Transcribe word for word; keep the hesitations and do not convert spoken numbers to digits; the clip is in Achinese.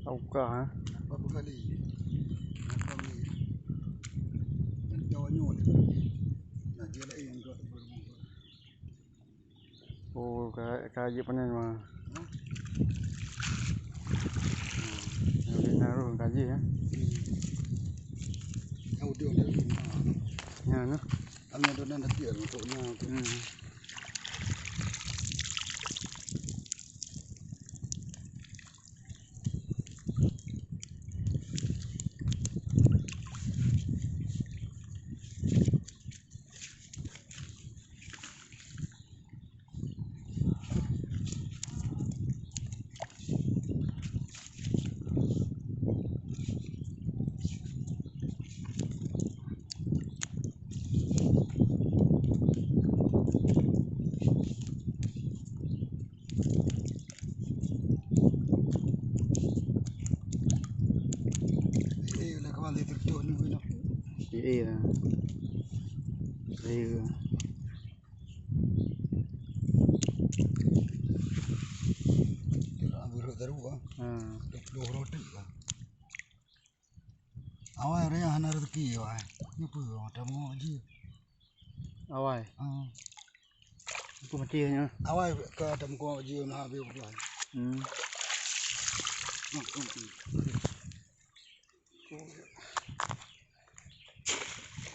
Uka, ha? Apa kali? Apa ni? Yang tahu nyoe ni. Nah, dia lain yang buat. Oh, ka, ka jeuet panen mah. Hah? Hmm. Yang di Naru ka jeuet, ya? Hmm. Yang udah, udah. Ya, nah. Kami ada nan dah tiap untuk nya. Hmm. Eh, lah kawan, dia tertutup ni, guna. Eh, lah. Saya. Tengok buruk taruh, ah. Ha. Dua puluh roti, ah. Awai raya hana rezeki, awai. Nyepu, tamu haji. Awai. Ah. Aku mati nya. Awai ka tamu haji, nah, habis bulan. Hmm. Hmm, hmm, hmm.